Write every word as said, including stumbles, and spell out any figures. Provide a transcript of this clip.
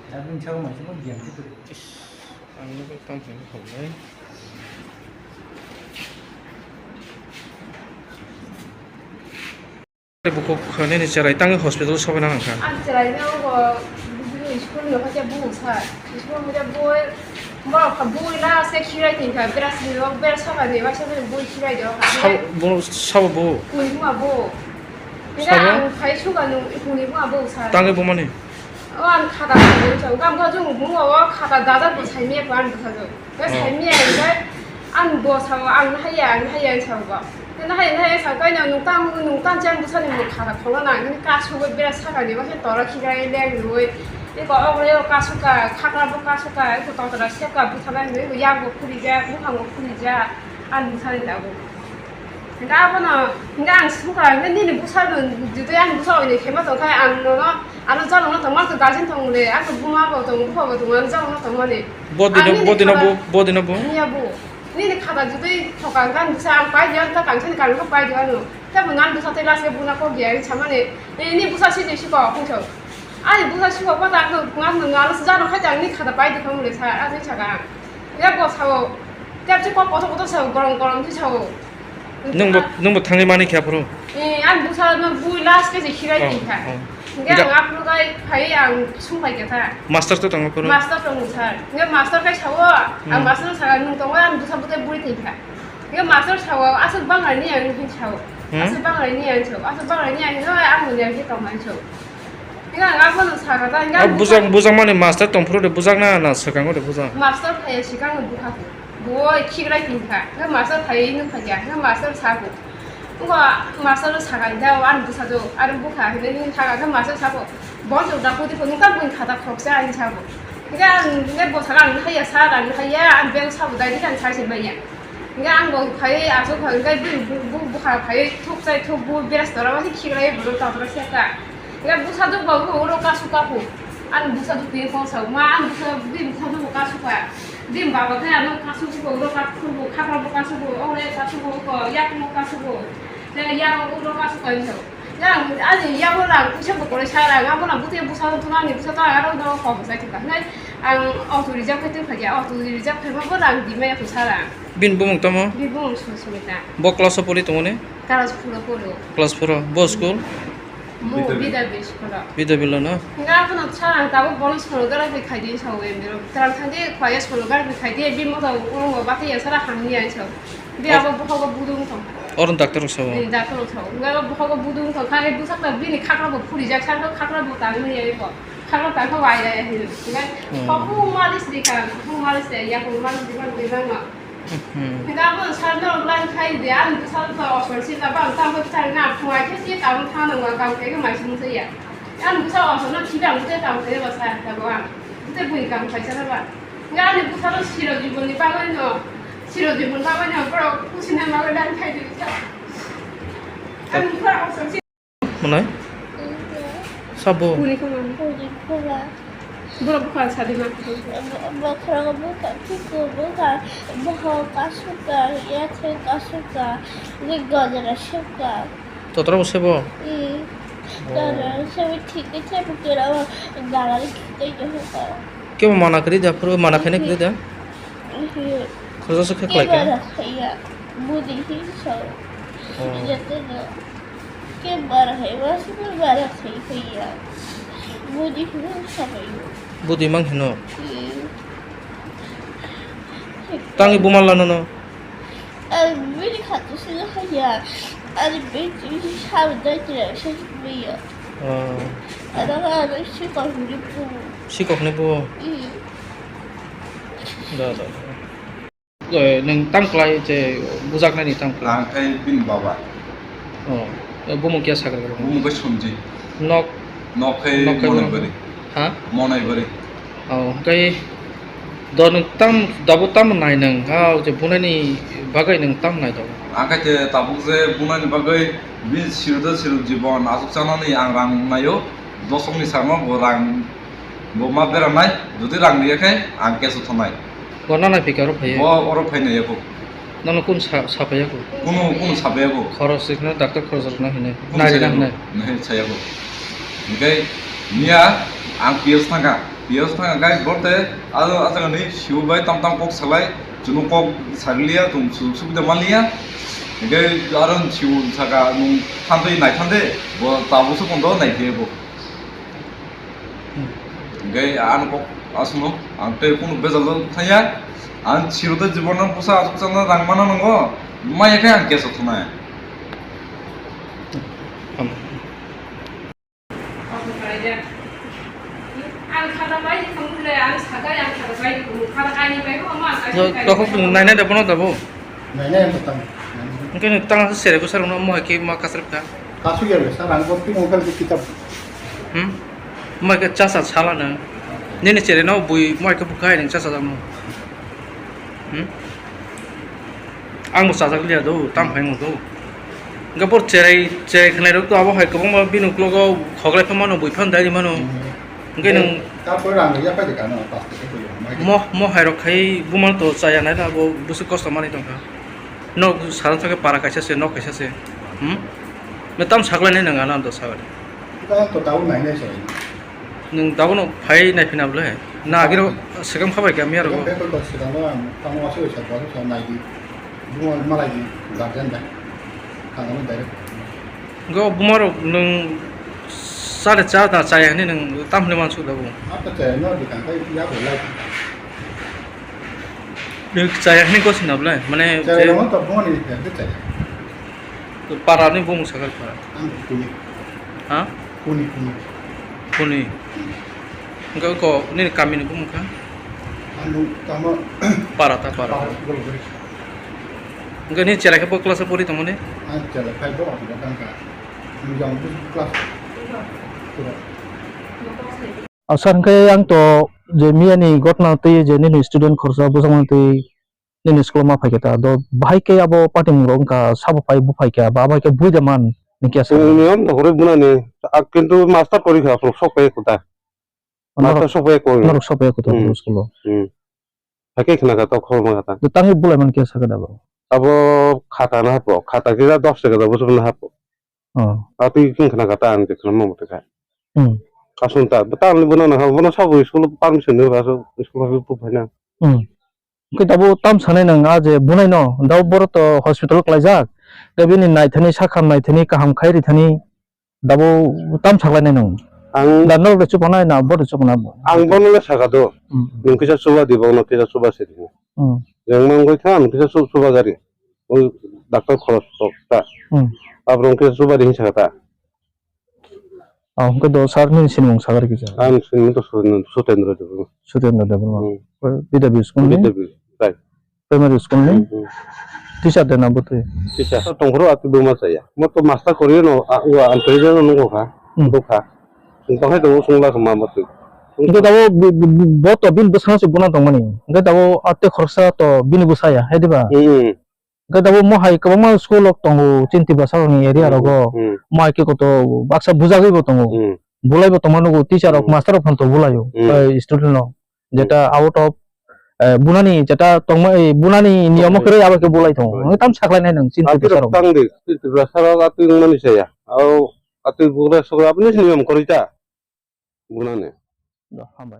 Aboni saka maisingbo biyang khe kwrwi. Ish, ang nugwi tamo hwnwi hamnai. Bukhuk nini cherai tangwi hospital sobaina nangkha. Ang cherai no bo bini school no khacha bu sa. School no bo borok kha bui la se khirai tin kha beras ni rok beras saka ni ba se bui khirai do. Sabo bo, sabo bo. Kuni ma bo. Sabo? Ang phai suga nung kuni ma bo sa. Tangwi bumani. O ang khata khata sa. Gam ga jung bung o khata dada bo sai me ko ang sa jo. Ga Oh. Sai me ang ga ang bo sa ang haya ang haya sa ba. Nahai, nahai, sa kaino nung tang, nung tang chang bwsani mung khara kholo nang, nini kasu bai bera sakani, ba khe tora khikai leng rui. Eko ogre o kasu ka, khakra bo kasu ka, eko totora sep ka, bwsana hinwi eko yak bo khuri jak, buphang bo khuri jak, ani bwsani tabuk. Hingke abono, hingke ang sukha, hingke nini bwsano, jotoi ani bwsa oini khema tongkha, ang nono, ano jalo no tongma, to guardian tong le, ako buma bo tong, bupha bo tong, ano jalo no tongmani. Bodino, Ang nini bodino khara bo, bodino bo. Niya bo. Nini khata jotoi thoka hwnkha, ang bwsa ang pai diya, wngkha kangsani karwi khe pai diya ano. Tei bo nang bwsa tei last khe buna kok diya, ang samani, "Nini bwsa sijui si kok," hwnwi sao. Ani bwsa si kok, "Kota ang nang nang ano jaro khai, ang nini khata pai di," hwnwi sa, aswk saka ang. Ya bo sao, tei kotor kotor sao, gorom gorom se sao. Nwng bo, nwng bo thangwi mani khe aphuru? Eh, ang bwsa no bui last khe se khirai Oh, tongkha. Oh. Hingke ang aphuru gai phai ang sung pai khe tha. Master to tongo phuru? Master tongo sir. Hingke master kai sao, ang Hmm. master saka nung tongo ang bwsa bwtai bui tongkha. Hingke master sao, aswk bangai ni ang hin sao. Hmm? Aswk bangai ni ang sao. Aswk bangai ni ang hin, oi, ang muni ang hin tong ang sao. Hingke ang abono saka ta, hingke Ah, ang bujak, bujak mani master tong phuru de bujak na, na swkango de bujak? Master phai swkango bukha. Bo khiklai tongkha. Hingke master phai nung phai kha. Hingke master sako. Wngkha master sakha hingke, "O ani bwsajwk, aro bwkha," hinwi nini sakha, hingke master sabo, "Bo chwng da pudi pudi nukha, buini khata khoroksa," hinwi sabo. Hingke ang, hingke bo sakha, "Ang haiya sir, ang haiya," ang beng sabo dai dikhe ang sai se manya. Hingke ang bo phai aswk kha, hingke bini bu-, bu-, bwkha phai thuk chai thuk bu best tora ma se khiklai bo ro ta tora se ta. Hingke bwsajwk bo uro kasu kaku. Ani bwsajwk twi kok sao, "Ma, ani bwsa, bini bwsajwk bo kasu ka." Bini baba khe ano kasu bo uro kasu bo, khapra bo kasu bo, ore kasu bo, ko yak mo kasu bo. Te yak uro kasu ka hinwi sao. Yang ani yak ura kusa bo kore sa ra, amo na bute bwsa thuna ni bwsa ta aro no kok sai thika. Nai ang auto reserve khai tong kha ya, auto reserve khai ma bo rang di ma ya ko sa ra. Bini bumung tamo? Bini bumung Su-, Sumita. Bo class o pori tongo ne? Class four o poro. Class four o. Bo school? Mo Bidya Bidya School o. Bidya Bidya no? Nga kono sa ang tabuk bono sonography khai di sa we mero. Tram thang di khwaya sonography khai di, bini moto uro mo bati ya sara hang ni ai sa. Bi Oh. abo bohogo budung tong. Oro doctor rok sao? Ni doctor rok sao. Nga bohogo budung tong. Khai busak ta bini khakra bo phuri jak sa, khakra bo tang ni ai bo. Khakra tang kha wai ai hin. Nga Hmm. Ko bu malis di kan, bu malis de ya, bu malis di kan, di kan ma. Hmm. Hingke abo sal no line khai de, ang bwsa to osol si ta bang, tamo thari na, phungai khe si tamo thang nang, kam khai khe mai sung se ya. Ang bwsa osol no si bang, te kam khai ba sa ta bang. Te bui kam khai sa ba. Hingke ani bwsa to siro jibon ni bagwi no, siro jibon bagwi no, borok kusi na bagwi line khai de sa. Ang bwsa osol si Mwnai? Sabo? Puri koma. Puri koma. Borok bwkha sadi ma. Bo-, bokhorok bwkha, phiku bwkha, boho kasuka, yathai kasuka, ni gojra suka. Totra bo sebo? Hmm. Oh. Totra sebo thik khe sebo kera o dalai thik khe suka. Kebo mana kri da, phuru mana khaina kri da? Mhm. Khoroksa khe khlai khe? Kebo da khaiya. Budi hi so. Oh. Joto no. Ke bara hai, ba se bara khai khai ya. Budi phuru sabai. Budi mang hino. Hmm. Tangi bumal lano no. Ar bini khatu sila hai ya. Ar bini sa dai tira sa ya. Oh. Ada ada si kau ni bu. Si kau ni bu. Hmm. Da da. Eh, nwng tam klai je bujaknani tam klai? Ang khe bini baba. Oh, eh, bumung kya sakha rw? Bumung khe Somji. Nok? Nok khe nok khe Monaibari. Ha? Monaibari. Oh, khe do nwng tam, dabo tam nai nwng, ha, je bunani bagwi nwng tam nai do? Ang khe je tabuk je bunani bagwi bini sirdo sirdo jibon aswk chanani ang rang naio, dosokni samo bo rang Bo ma beranai, jodi rang riya khe ang keso thonai. Bo nana pika oro phaiye? Bo oro phainai yako. Nono kun sa, sa phaiya ko? Kunu, kunu sa phaiya ko. Khoros rikna, doctor khoros rikna hinai. Kunu nai rikna hinai. Nahi saya ko. Hingke niya ang P S thangka. Piyas thang kai borte ado ajagani siu bai tam tam kok salai, chunu kok saglia tum su subida manliya. Hingke aro siu saka nung thantoi nai thande, bo tabuk se kondo nai khe bo. Hingke ano kok asuno ang tei kunu bejal thaya. Ang siro de jibon no busa asuk chana rang mana nango, maya khe ang keso thunai. Ang khada bai di thang bwle, ang sagai, ang khada bai di thang, khada kainwi bai bo, ma kaisa kainwi Dokhok bai bo. Nainai da bono da bo? Nainai ang tang. Hwnkhe nwng tang sere kwsa rwno mo hai khe ma kasar kha. Kasu ya sa rang bo timo kal kitab. Hmm? Mo hai khe chasa sala nwng. Nini sere no bui mo hai khe bukhai nwng chasa jamo. Hmm? Ang bo chajak liya do, tam phai wng do. Hwnkhe bo cherai, cherai khwnai rok to abo hai kwbangma bini uklogo khoklai phano, bui phano, dairi mano. Hmm. Hwnkhe nwng Tapo rang ya pai de kano, pas de ko yo, mai de. Mo, mo hai rok khai bumal to chaya nai da, bo busu kosto mani tongkha. Nok sara thake para kaisa se, nok kaisa se. Hmm? Me tam saklai nai nang ano to sabai. Ita to tau nai nai sai. Nwng tabukno phai naiphina bwle? Na agiro swkang kha bai kha miya rogo? Bebak kok swkango ang tamo aswk sa bwswk sa nai di. Bumo malai di guardian bai. Thangno direct. Go buma rok nwng sare cha da chaya hinwi nwng tam hinwi mansuk da bo? Ata chaya no di kang kai ya bo lai. Nwng chaya hinwi gosina bwle? Mane chaya je no to buma ni de chaya. Para ni bung sakar para. Ang kuni. Ha? Kuni, kuni. Kuni. Hwnkhe oko nini kamini bumung kha? Ano tamo Para ta para. Para, golo, golo. Hwnkhe nini chwrai khe bo class o pori tongmani? Ang chwrai khai bo, ang bo tangkha. Ang jang bo class. Pura. Ah, sir, hwnkhe ang to je miyani gotna twi je nini student khoroksa bwsakmani twi nini school ma phaikha ta, do bahai khe abo patimung rok wngkha, sabo phai buphai kha, ba abo hai khe buida man, nini khe sa? Niyom to kwrwi bunani, a, kintu master kwrwi kha, aphuru sok phai kuta. Master sok phai kwrwi. Norok sok phai kuta, hmm, school o. Hmm. Hakhe khna kha, tok khorma kha ta. Do tangwi bulai man khe sakha da bo? Abo khata na hapo, khata kisa dos taka da bwswk na hapo. Oh. Atwi khna kha ta ang te khna mo te kha. Hmm. Aswng ta, ta ni bono na ha, bono sabo school permission ni ba so school ha bu phai na. Hmm. Khe tabo tam sanai nang a je bunai no, dao boro to hospital klaijak. Tei bini naithani sakha naithani kaham khai rithani dabo tam saklainai nang. Ang da norok de chupanai na, bo de chupanai bo. Ang bono le saka do. Hmm. Nung kisa chuba di, bono kisa chuba se di. Hmm. Yang mang goi kha, nung kisa chu-, chuba gari. Oi doctor khoros tok ta. Hmm. Abrong kisa chuba di hin saka ta. Ah, hwnkhe do sir nini sinimung sakha rw kisa? Ani sinimung to Sutendra, Sutendra Debbarma. Sutendra Debbarma. Hmm. P W school ni? P W, right. Primary school ni? Hmm, hmm. Teacher de na bwtwi? Teacher. Tongphuru ati buma chaya. Mo to master kori no, a, wa, ang kori no nungo kha. Hmm. Dukha. Tong hai tongo sungla kha ma bwtwi. Hwnkhe tabo bi-, bi-, bi-, bo to bini bwskango se buna tongmani. Hwnkhe tabo ate khoroksa to bini bwsa ya, hai diba? Hmm, hmm. Hwnkhe tabuk mo hai kwbangma school rok tongo, chini Tiprasa rokni area rogo. Hmm. Mo hai khe koto baksa bujagwi bo tongo. Hmm. Bulai bo tongma nugo, teacher rok, hmm, master rok phan to bulaio, hmm, eh, student rok. Hmm. Jeta out of, eh, bunani jeta tongma, eh, bunani niyom o kwrwi abo khe bulai tongo. Hmm. Hwnkhe tam saklainai nwng chini Tiprasa rok. Tang di, chini Tiprasa rok atwi wngmani saya. Abo atwi bugra sugra aboni niyom kwrwi ta. Bunani. Do, hambai.